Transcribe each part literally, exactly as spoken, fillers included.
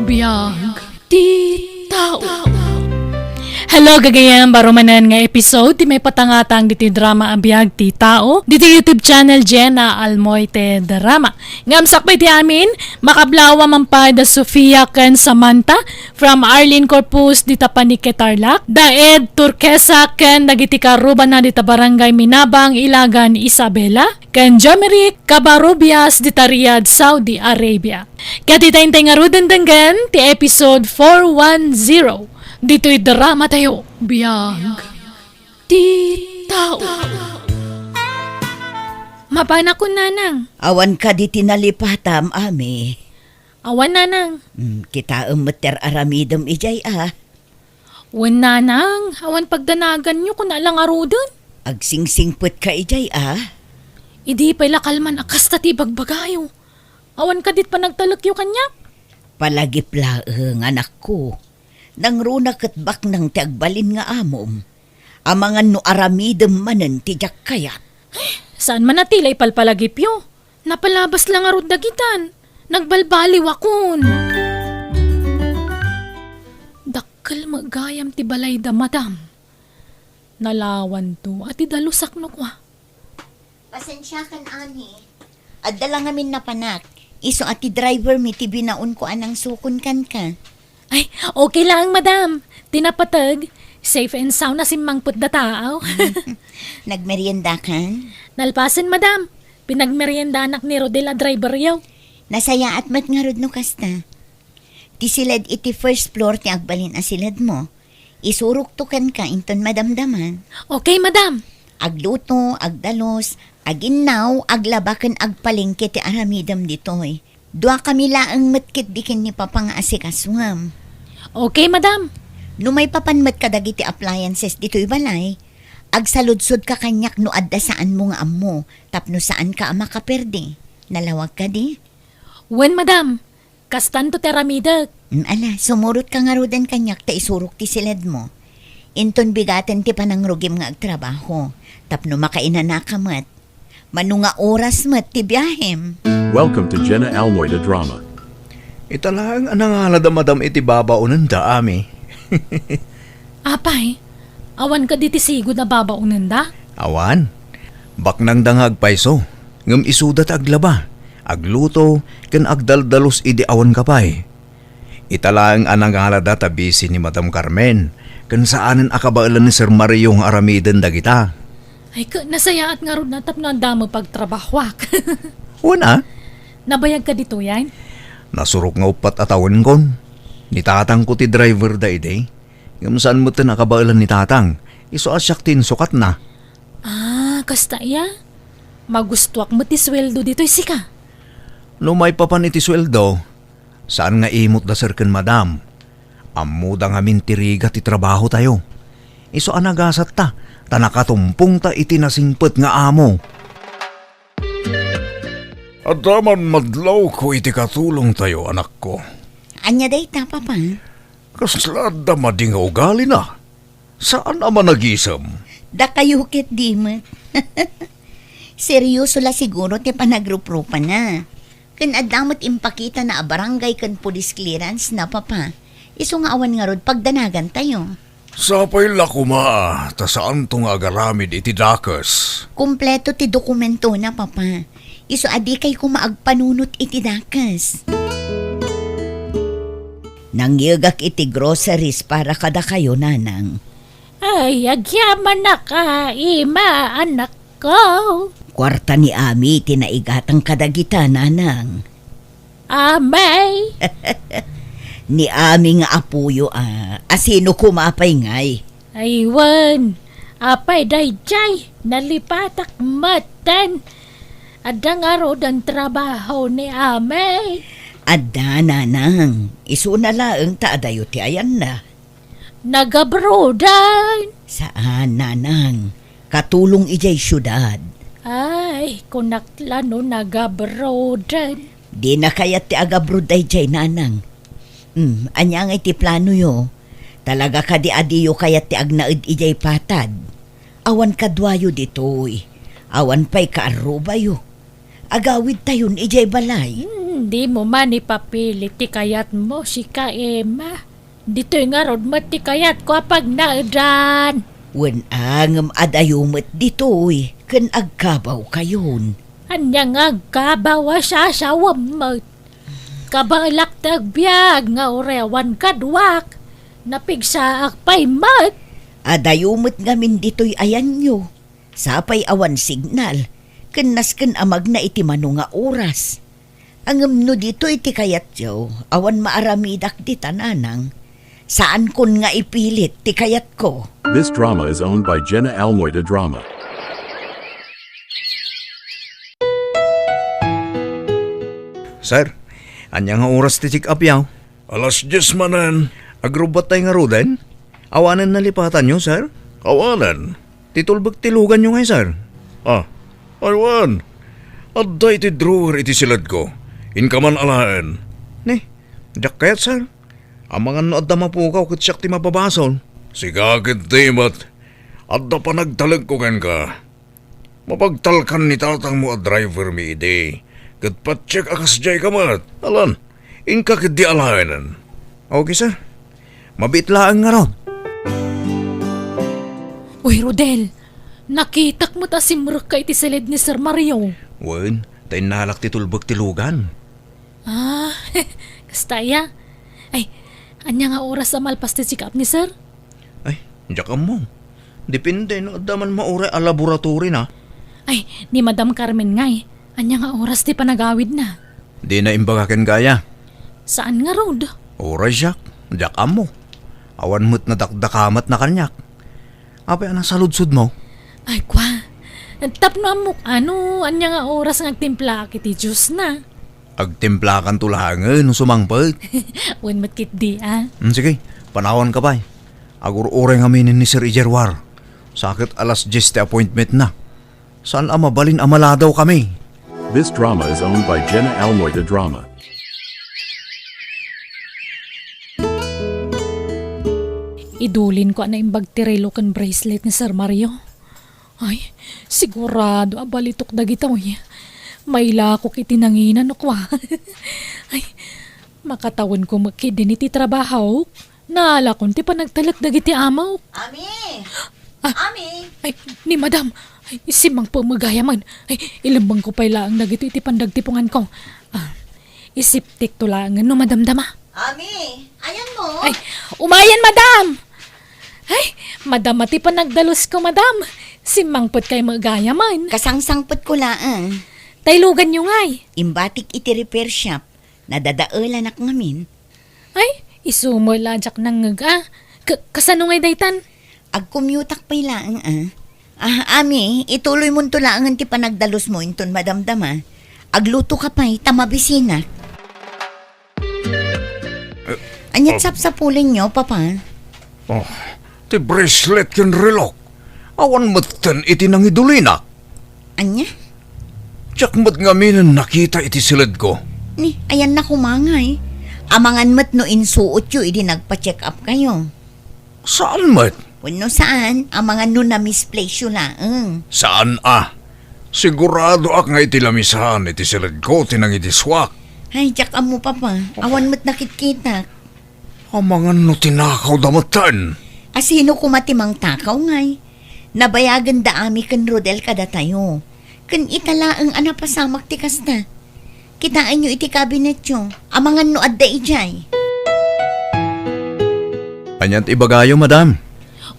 Biag ti tao. Hello, gagayyem, baro manen nga episode ti maipatangatang ditoy drama a Biag ti Tao. Ditoy YouTube channel, Jenna Almoite Drama. Ngem sakbay ti amin, makablawa man pay da Sofia ken Samantha, from Arlene Corpus dita Panique, Tarlac, da Ed Turquesa ken dagiti karrubana dita Barangay Minabang, Ilagan, Isabela, ken Jomeric Cabarrubias dita Riyadh, Saudi Arabia. Ket ita intay ngaruden denggen ti episode four one zero ditoy drama tayo, Biag ti Tao. Mapanakon, Nanang. Awan kadi ti nalipatam, Ami? Awan, Nanang. Hmm, kitaem met ti ar-aramidem idiay, a. Wen, Nanang, awan pagdanaganyo, kuna la ngaruden. Agsingsingpetka idiay, a? Idi pay la kalman a kasta ti ibagbagayo. Awan kadit panagtalekyo kaniak? Palagip laeng, anakko. Nangruna ket baknang ti agbalin nga amom. Amangan no aramidem manen ti diak kayat. Saan man a ti la ipalpalagipyo? Napalabas la ngarud dagitan. Nagbalbaliwakon. Dakkel met gayam ti balayda, madam. Nalawanto a ti dalusak no kua. Pasensiakan, Ami. Adda la ngamin napanak. Isu a ti driver mi ti binaonko a nangsukon kenka. Ay, okay lang, madam. Ti napateg, safe and sound a simmangpet da taaw. Nagmeriendakan? Nalpasen, madam. Pinagmeriendanak ni Rodel a driveryo. Nasayaat met ngarud no kasta. Ti siled iti first floor ti agbalin a siledmo. Isurokto kenka inton madamdama. Okay, madam. Agluto, agdalus, aginnaw, aglaba ken agpalengke ti aramidem ditoy. Duakami laeng met ketdi ken ni Papa nga asikasuem. Okay, madam. No maipapan met kadagiti appliances ditoy balay, agsaludsodka kaniak no adda saanmo nga ammo tapno saanka a makaperdi. Nalawag kadi? Wen, madam. Kastanto ti aramidek. Mm, ala, sumurotka ngaruden kaniak ta isurok ti siledmo. Inton bigaten ti panangrugim nga agtrabaho, tapno makainanaka met. Mano nga oras met ti biahem. Welcome to Jenna Almoy the Drama. Ita laeng a nangalada, madam, iti babaonenda, Ami. Apay, awan kadi ti sigud a babaonenda? Awan. Baknangda nga agpayso, ngem isuda ti aglaba, agluto, ken agdaldalus idi awanka pay. Ita laeng a nangalada ta busy ni Madam Carmen, ken saanen a kabaelan ni Sir Mario nga aramiden dagita. Ay, ka, nasayaat ngarud na tapno adda met pagtrabahoak. Wen a? Nabayag ka ditoyen? Nasurok nga uppat a tawenkon. Ni tatangko ti driver da idi. Ngem saan metten a kabaelan ni tatang. Isu a siak ti insukatna. Ah, kasta ya? Magustuak met ti sueldo ditoy sika. No maipapan iti sueldo, saan nga imot da sir ken madam. Ammoda ngamin ti rigat ti trabahotayo. Isu a nagasatta, ta nakatumpongta iti nasingpet nga amo. Adda man madlawko iti katulongtayo, anakko. Ania dayta, Papa? Kasla adda madi nga ugalina. Saan a managisem? Dakayo ket di met. Seryoso la siguro ti panagruprupana. Ken adda met impakitana a barangay ken police clearance na, Papa. Isu nga awan ngarud pagdanagantayo. Sapay la koma, ta saanto nga agaramid iti dakes. Kompleto ti dokumentona, Papa. Isu a dikay koma agpanunot iti dakes. Nangyegak iti groceries para kadakayo, Nanang. Ay, agyamanak a ima, anakko. Kuarta ni Ami ti naigatang kadagita, Nanang. Amay. Ni Ami nga apoyo, a. Asino koma pay ngay? Ay, wen. Apay daydiay, nalipatak metten. Adda ngaruden trabaho ni Amay? Adda, Nanang. Isuna laeng ta adayo ti ayanna. Nagabrodan? Saan, Nanang. Katulong idiay siudad. Ay, kunak la no nagabrodan. Dina kayat ti agabrod daydiay, Nanang. Hmm, ania ngay ti planoyo? Talaga kadi a diyo kayat ti agnaed idiay patad? Awan kaduayo ditoy. Awan pay kaarrubayo. Agawidtayon idiay balay. Hmm, Dimo man ipapili ti kayatmo, sika, Emma. Ditoy ngarud met ti kayatko a pagnaedan. Wen a, ngem adayo met ditoy, ken agkabawkayon. Ania nga agkabaw a sasawem met? Kabaelak ti agbiag nga uray awan kaduak. Napigsaak pay met. Adayo met ngamin ditoy ayanyo. Sapay awan signal, ken nasken a magna iti mano nga oras. Ngem no ditoy ti kayatyo, awan maaramidak dita, nanang. Saankon nga ipilit ti kayatko. This drama is owned by Jenna Almoy de Drama. Sir, ania nga oras ti check-up yaw? Alas dies manen. Agrubbat tay ngaruden? Awanen nalipatanyo, sir? Awanen. Ti tulbek ti luganyo ngay, sir? Ah, aywan. Adda iti drawer iti siledko. Inka man alaen. Ni, diak kayat, sir. Amangan no adda mapukaw ket siak ti mapabasol. Sika ket di met. Adda panagtalekko kenka. Mapagtalkan ni tatangmo a driver mi idi, ket patchek a kasdiay ka met. Alan, inka ketdi alaenen. Okay, sir. Mabiit laeng ngarud. Uy, Rodel, nakitak met a simrekka iti siled ni Sir Mario. Wen, ta innalak ti tulbek ti lugan. Ah, kasta aya. Ay, ania nga oras a malpas ti check-up ni sir? Ay, diak ammo. Depende no adda man mauray a laboratory na. Ay, ni Madam Carmen ngay, ania nga oras ti panagawidna? Dina imbaga kenka aya. Saan ngarud? Uray siak, diak ammo. Awan met nadakdakamatna kaniak. Apay a nasaludsodmo? Ay, kwa. Tapno ammok no ania nga oras nga agtimplaak iti juice na. Agtimplakanto laengen no sumangpet. Wen met ketdi, a. Hmm, sige, panawanka pay. Agur-uray ngaminen ni Sir Ijerwar. Sa ket alas dies ti appointmentna. Saan a mabalin a maladawkami? This drama is owned by Jenna Almoy de Drama. Idulinko a naimbag ti relo ken bracelet ni Sir Mario. Ay, sigurado a balitok dagitoy. Mailakok iti nangina no kua. Ay, makatawenko met ketdin iti trabahok. Naalakon ti panagtalek dagiti amok. Ami! Ah, Ami! Ay, ni Madam. Ay, simmangpet met gayamen. Ay, ilemmengko pay laeng dagitoy iti pandagtiponganko. Ah, isiptikto laengen no madamdama. Ami, ayanmo? Ay, umayen, madam! Ay, madama ti panagdalusko, madam. Simmangpetkay met gayamen. Kasangsangpetko laeng. Tay luganyo ngay? Imbatik iti repair shop. Nadadaelanak ngamin. Ay, isu met la diak nangngeg a. Ka-, kasano ngay daytan? Agcommute-ak pay laeng a. Ah, Ami, ituloymonto laengen ti panagdalusmo inton madamdama. Aglutoka pay ta mabisinak. Eh, ania't ah, sapsapulenyo, Papa? Oh, ti bracelet ken relok. Awan metten iti nangidulinak. Ania? Diak met ngaminen nakita iti siledko. Ni, ayanna koma ngay. Amangan met no insuotyo idi nagpa-check-up kayo. Saan met? Wenno saan, amangan no na-misplaceyo laeng. Saan a? Siguradoak nga iti lamisaan iti siledko ti nangidisuak. Ay, diak ammo, Papa. Awan met nakitkitak. Amangan no tinakawda metten. A, sino koma ti mangtakaw ngay? Nabayagenda Ami ken Rodel kadatayo. Ken ita laeng a napasamak ti kasta. Kitaenyo iti kabinetyo. Amangan no adda idiay. Ania't ibagayo, madam?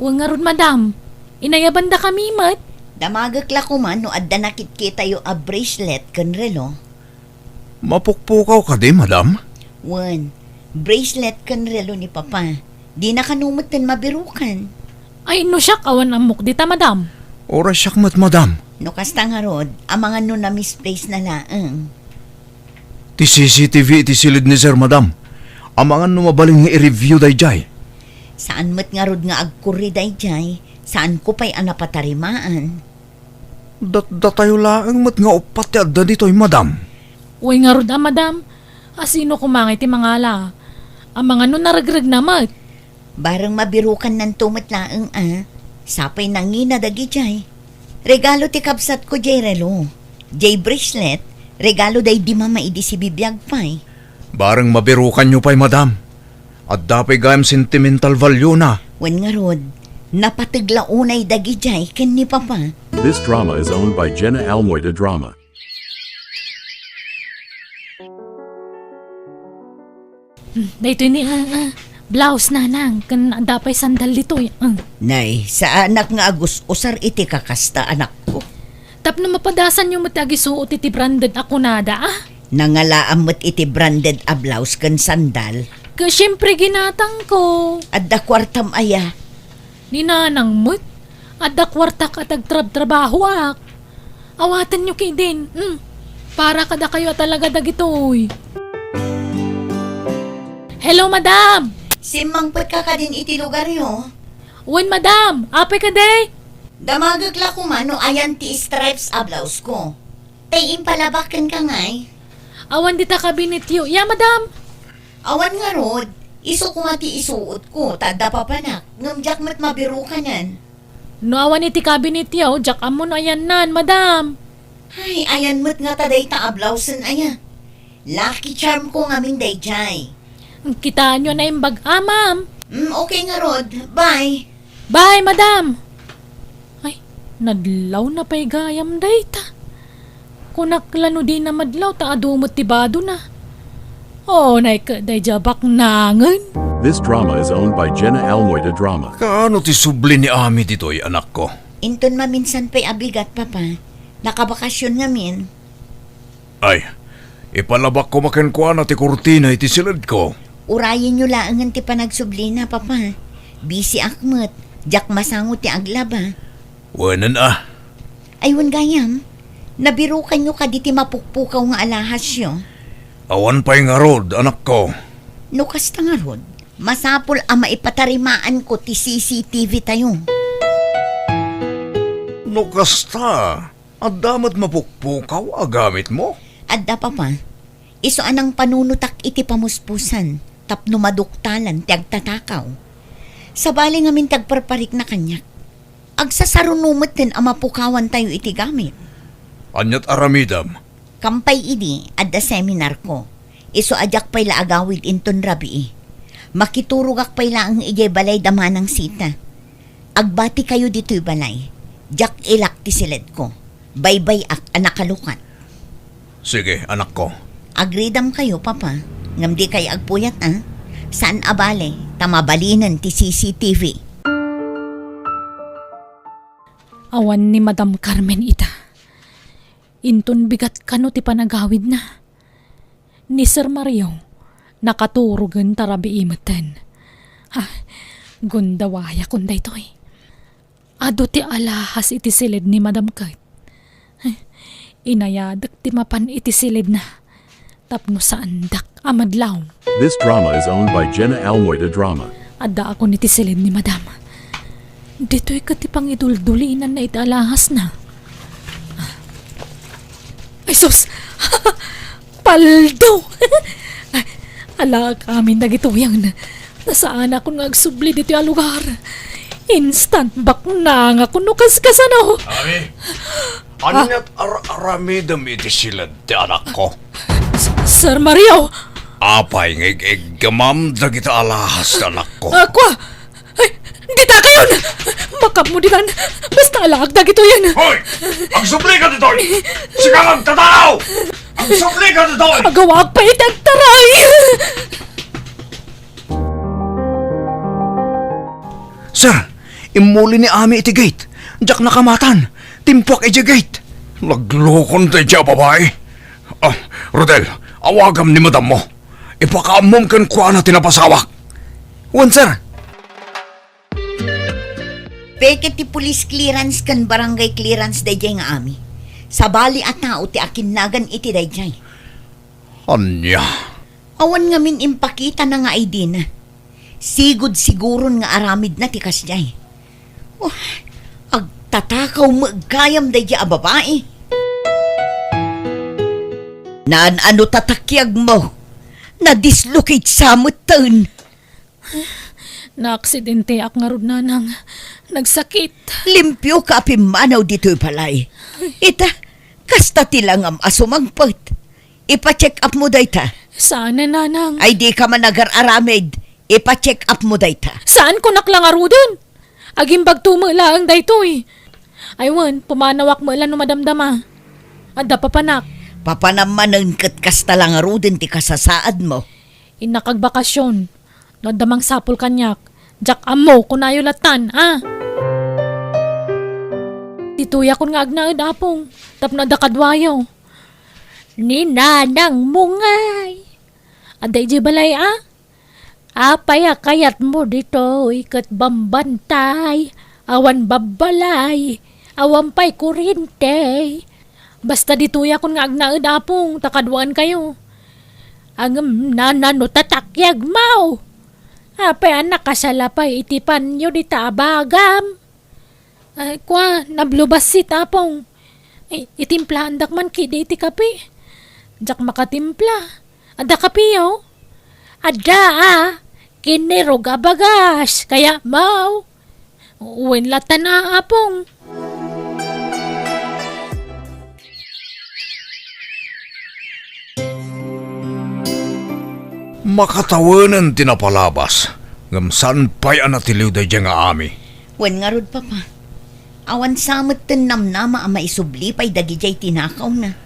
Wen ngarud, madam. Inayabandakami met. Damagek la koma no adda nakitkitayo a bracelet ken relo. Mapukpukaw kadi, madam? Wen, bracelet ken relo ni Papa. Dina kano metten mabirukan. Ay, no siak, awan ammok dita, madam. Uray siak met, madam. No kasta ngarud, amangan no na-misplace na laeng. Ti C C T V iti siled ni sir, madam. Amangan no mabalin nga i-review daydiay. Saan met ngarud nga agkurri daydiay, saanko pay a napatarimaan. Dat-, datayo laeng met nga uppat ti adda ditoy, madam. Uy, ngarud a, madam. A, sino koma ngay ti mangala? Amangan no naregregna met. Bareng mabirukannanto met laeng a. Sapay nangina dagidiay. Regalo ti kabsatko diay relo, diay bracelet, Regalo daydi mama idi sibibiag pay. Bareng mabirukanyo pay, madam. Adda pay gayam sentimental value na. Wen ngarud, napateg la unay dagijay ken ni papa. This drama is owned by Jenna Almoy de Drama. Hmm, daytoy ni, ah, ah, blouse, nanang, ken adda pay sandal ditoy, ah. Nay, saanak nga agus-usar iti kakasta, anakko. Tapno mapadasanyo met ti agisuot iti branded a kunada, ah. Nangalaam met iti branded a blouse ken sandal. Ket siempre, ginatangko. Adda kuartam aya? Ni nanang met, adda kuartak a tagtrabtrabahoak. Awatenyo ketdin, mm, para kadakayo a talaga dagitoy. Hello, madam! Simmangpetka kadin iti lugaryo? Wen, madam. Apay kadi? Damagek la koma no ayan ti stripes a blouse ko. Tay impalabak kenka ngay? Awan dita kabinetyo. Ya, madam. Awan ngarud, isu koma ti isuotko, ta adda papanak, ngem diak met mabirukanen. No awan iti kabinetyo, diak ammo no ayannan, madam. Ay, ayan met ngata dayta a blausen aya. Lucky charm ko ngamin daydiay. Kitaenyo a naimbag-a, ma'am. Mm, okay ngarud. Bye. Bye, madam. Ay, nadlawna pay gayam dayta. Kunak la no dina madlaw ta adu met ti badona. Unay ket daydiay a baknangen. This drama is owned by Jenna Almoy de Drama. Kaano ti subli ni Ami ditoy, anakko? Inton maminsan pay a bigat, Papa. Nakabakasyon ngamin. Ay, ipalabak koma kenkuana ti kurtina iti siledko. Urayenyo laengen ti panagsublina, Papa. Bisiak met. Diak masango ti aglaba. Wenen a. Ay, wen gayam, nabirukanyo kadi ti mapukpukaw nga alahasyo? Awan pay ngarud, anakko. No kasta ngarud, masapul a maipatarimaanko ti C C T V tayo. No kasta, adda met mapukpukaw a gamitmo? Adda, Papa. Isu a nangpanunotak iti pamuspusan tapno maduktalan ti agtatakaw. Sabali ngamin ti agparparikna kaniak. Agsasaruno metten a mapukawantayo iti gamit. Ania't aramidem? Kampay idi, adda seminarko. Isu a diak pay la agawid inton rabii. Makiturogak pay laeng idiay balay da Manang Sita. Agbatikayo ditoy balay. Diak ilak ti siledko. Baybay-ak a nakalukat. Sige, anakko. Agridam kayo, Papa. Ngem di kayo agpuyat, a? Saan a bale, ta mabalinen ti C C T V. Awan ni Madam Carmen ita. Inton bigat kano ti panagawidna. Ni Sir Mario, nakaturogen ta rabii metten. Ah, gundawayakon daytoy. Adu ti alahas iti siled ni Madam ket. Inayadek ti mapan iti siledna tapno saandak a madlaw. This drama is owned by Jenna Almoy de Drama. Addaakon iti siled ni Madam. Ditoy ket ti pangiduldulinanna iti alahasna. Ay sus! Paldo! Alaak amin dagitoyen. Ta saanakon nga agsubli ditoy a lugar. Instant baknangakon no kaskasano. Ami, ania't ar-aramidem iti siled ti anakko? S-, Sir Mario! Apay nga ig-iggamam dagita alahas ti anakko? Ah, kua! Ay, dita kayon! Makapmo ditan! Basta alaak dagitoyen! Hoy! Agsubli ka ditoy! Sika nga agtatao! Agsubli ka ditoy! Agawaak pay iti agtaray! Sir, immuli ni Ami iti gate. Diak nakamatan. Timpuak idiay gate. Naglokon daydiay a babai. Ah, Rodel, awagam ni madammo. Ipakaammom kenkuana ti napasawak. Wen, sir. Peke ti police clearance ken barangay clearance daydiay nga Ami. Sabali a tao ti akinnagan iti daydiay. Ania? Awan ngamin impakitana nga I D na. Sigud siguron nga aramidna ti kasdiay. Oh, agtatakaw met gayam daydiay a babai. Naan-ano ta takiagmo? Nadislocate sa metten. Naaksidenteak ngarud, nanang. Nagsakit. Limpioka a pimmanaw ditoy balay. Ita, Kasta ti langam a sumangpet. Ipa-check up mo dayta. Saan, nanang. Ay, dika man agar-aramid. Ipa-check up mo dayta. Saan ko nakla ngaruden? Agimbagto met laeng daytoy. Ay wen, pumanawak met la no madamdama. Adda papanak. Papanam manen ket kasta la ngaruden ti kasasaad mo. Innak agbakasyon. No adda mangsapul kaniak, diak ammo, kunayo latan, a? Ditoyakon nga agnaed, Apong, tapno adda kaduayo. Ni nanang mo ngay. Adda idiay balay, a? Apay a kayatmo ditoy ket bambantay, awan babbalay, awan pay kurente? Basta ditoyakon nga agnaed, Apong, ta kaduaenkayo. Ngem nanano ta takyagmo? Apay a nakasala pay iti panyo dita a bagam? Ay, kua, nablo bassit, Apong. I-, itimplaandak man kadi iti kape. Diak makatimpla. Adda kapeyo? Adda, a. Kinirog a bagas. Kayatmo? Wen latan a, Apong. Makatawenen ti napalabas, ngem saan pay a natiliw daydiay nga Ami. Wen ngarud, Papa. Awan sa metten namnama a maisubli pay dagidiay tinakawna.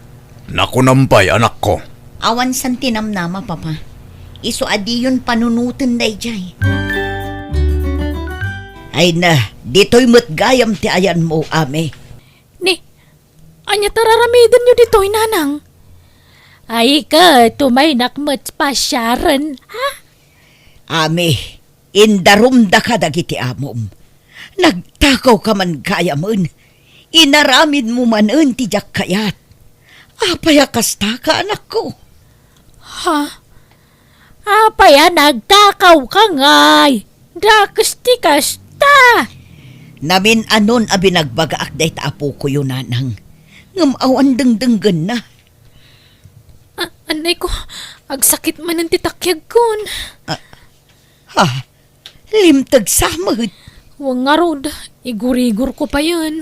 Nakunam pay, anakko. Awan san ti namnama, Papa. Isu a diyon panunoten daydiay. Ay na, ditoy met gayam ti ayanmo, Ami. Ni, ania ti ar-aramidenyo ditoy, Nanang? Ay, ket umaynak met pasiaren, a? Ami, indarumdaka dagiti amom. Nagtakawka man gayamen. Inaramidmo manen ti diak kayat. Apay a kastaka, anakko? Ha? Apay a nagtakawka ngay? Dakes ti kasta! Namin-anon a binagbagaak dayta a pukoyo, Nanang. Ngem awan dengdenggenna. A-, anay ko, agsakit manen ti takyagkon. A-, ha? Limteg sa met. Wen ngarud, igurigor ko payen.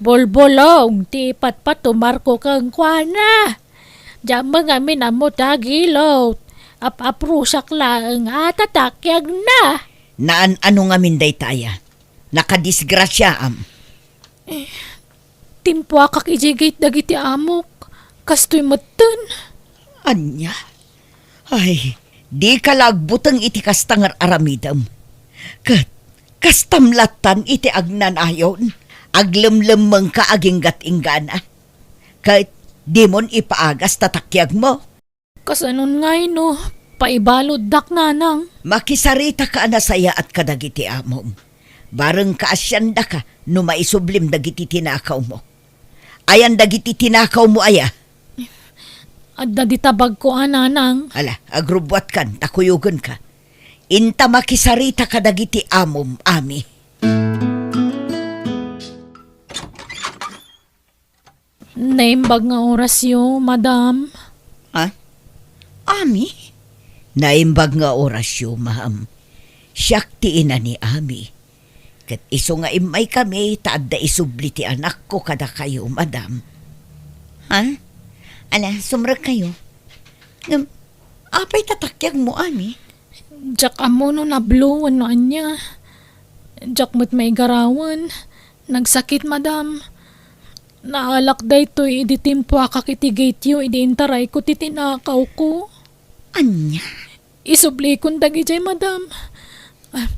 Bolbolong ti ipatpatumar ko kenkuana. Diak met ngamin ammo ti agilot. Ap-aprosak laeng a takyagna. Naan-ano ngamin dayta aya? Nakadisgrasiaam. Eh, timpuakak idiay gate dagiti amok. Kastoy metten. Ania? Ay, dika la agbuteng iti kasta nga ar-aramidem. Ket kastam lattan iti agnanayon, aglemlemmengka aginggat inggana. Ket dimon ipaagas ta takyagmo. Kasanon ngay no paibaluddak, Nanang? Makisaritaka a nasayaat kadagiti amom. Bareng kaasiandaka no maisublim dagiti tinakawmo. Ayan dagiti tinakawmo aya? Adda dita bagko a, Nanang. Ala, agrubbuatkan, ta kuyogenka. Inta makisarita kadagiti amom, Ami. Naimbag nga orasyo, Madam. Ha? Ami? Naimbag nga orasyo, Ma'am. Siak ti ina ni Ami. Ket isu nga immaykami ta adda isubli ti anakko kadakayo, Madam. Ha? Ala, sumrekkayo. Ngem, apay ta takyagmo, Ami? Diak ammo no nablo wenno ania. Diak met maigarawen. Nagsakit, Madam. Naalak daytoy idi timpuakak iti gateyo idi intarayko ti tinakawko. Ania? Isublikon dagidiay, Madam. Ah,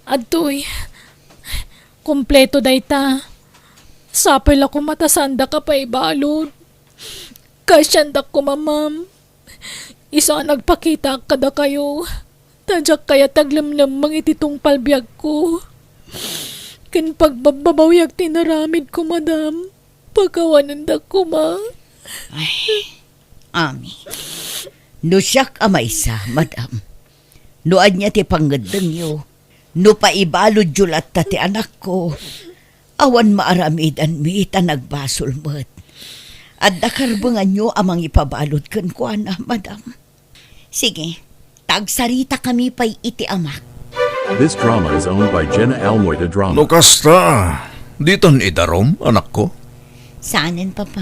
adtoy. Kompleto dayta. Sapay la koma ta saandak a paibalud. Kaasiandak koma, Ma'am. Isu a nagpakitaak kadakayo, ta diak kayat aglemlemmeng iti tungpal biagko. Ken pagbabbabawiak ti inaramidko, Madam. Pakawanendak koma. Ay, Ami. No siak a maysa, Madam. No ania ti pangngeddengyo, no paibaludyo latta ti anakko, awan maaramidanmi ta nagbasol met. Adda karbenganyo a mangipabalud kenkuana, Madam. Sige, ta agsaritakami pay iti amak. This drama is owned by Jenna Almoy de Drama. No kasta, ditan idarum, anakko? Saanen, Papa.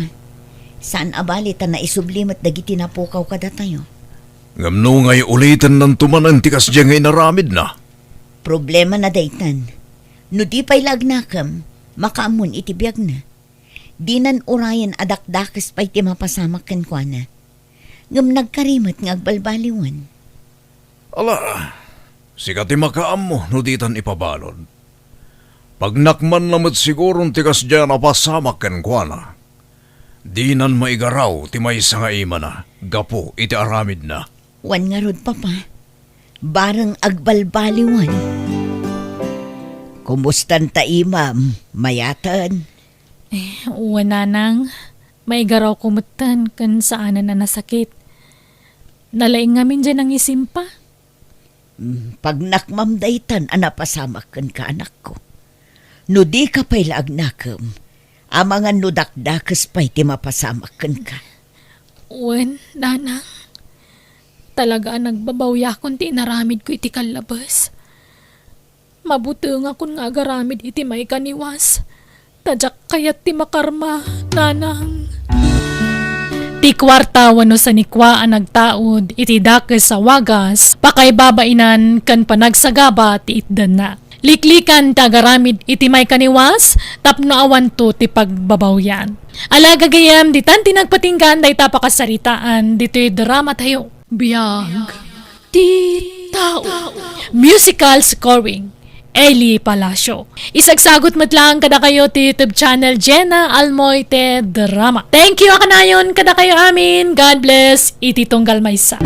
Saan a bali ta naisubli met dagiti napukaw kadatayo. Ngem no ngay ulitennanto manen ti kasdiay nga inaramidna? Problemana daytan. No di pay la agnakem, makaammon iti biagna. Dinan urayen a dakdakes pay ti mapasamak kenkuana. Ngem nagkari met nga agbalbaliwan. Ala, sika ti makaammo no ditan ipabalud. Pagnakmanna met siguron ti kasdiay a napasamak kenkuana. Dinan maigaraw ti maysa nga imana gapu iti aramidna. Wen ngarud, Papa, bareng agbalbaliwan. Kumustan ta imam? Mayaten? Eh, wen, Nanang. Maigarawko metten ken saanen a nasakit. Nalaing ngamin diay nangisimpa. Mm, pagnakmam daytan a napasamak kenka, anakko. No dika pay la agnakem, amangan no dakdakes pay ti mapasamak kenka. Wen, Nanang. Talaga a nagbabawiakon ti inaramidko iti kallabes. Mabutengakon nga agaramid iti maikaniwas. Ta diak kayat ti makarma, Nanang. Ti kuarta wenno sanikua a nagtaud iti dakes a wagas, pakaibabainan ken panagsagaba ti itdanna. Liklikan ti agaramid iti maikaniwas tapno awanto ti pagbabawian. Ala gagayem, ditan ti nagpatinggaan dayta pakasaritaan ditoy drama tayo. Biag ti tao. Musical scoring, Eli Palacio. Isagsagot met lang kadakayo ti YouTube channel Jenna Almoite Drama. Thank you a kanayon kadakayo amin. God bless iti tunggal maysa.